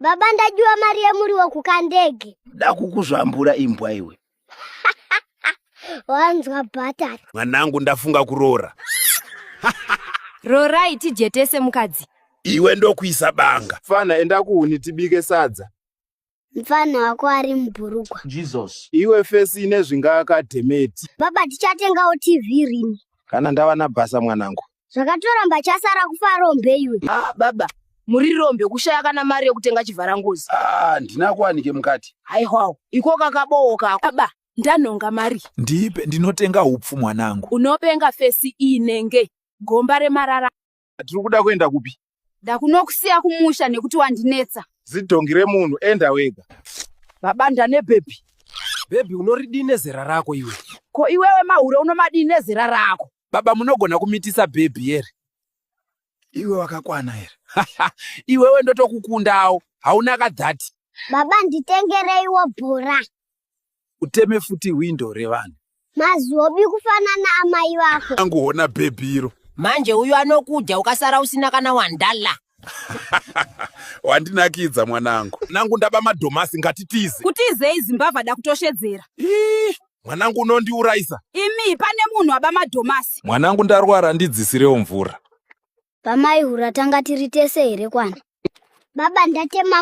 Baba, ndadyiwa mari yemuriwo kukandege. Dakukuzvambura imbwa iwe. Wanzwa bhatata. Mwanangu, ndafunga kuroora. Rorai tidye tese, mukadzi. Iwe ndokuisa banga. Fana, enda kuhuni tibike sadza. Mufana wako ari mubhurugwa. Jesus. Iwe fesi ine zvingakadhemeti. Baba, tichatengawo TV rini? Kana ndava nabhasa, mwanangu. Zvakatoramba chasara kufa rombe iwe. Ah, baba, muri rombe kushaya kana mari yekutenga chivharangozi. Ah, ndina kuwanike mukati. Haihwawo, iko kakabowoka. Baba, ndanhonga mari. Ndipe ndinotenga upfu, mwanangu. Unopenga fesi inenge gomba remarara. Tiri kuda kuenda kupi? Ndakunokusiya kumusha nekuti wandinetsa. Zidhongi remunhu, enda wega. Baba, ndane bhebhi. Bhebhi unoridii nezera rako iwe? Ko iwewe mahure unomadii nezera rako? Baba, munogona kumitisa bhebhi here? Iwe wakakwana here? Iwewe ndotokukundawo, hauna kadhati. Baba, nditengereiwo bhora. Uteme futi windo revanhu. Mazobi kufanana amai vako. Anguona bhebhi iro. Manje uyu anokudya ukasara usina kana wandala. Wandinakidza, mwanangu. Mwanangu, ndaba madomasi, ngatitize. Kutizei? Zimbabwe da kutoshedzera. Ii, mwanangu, unondiurayisa. Imi, pane munhu aba madomasi. Mwanangu, ndarwara, ndidzisirewo mvura. Pamaihura tanga tiri tese here kwana? Baba, ndatema.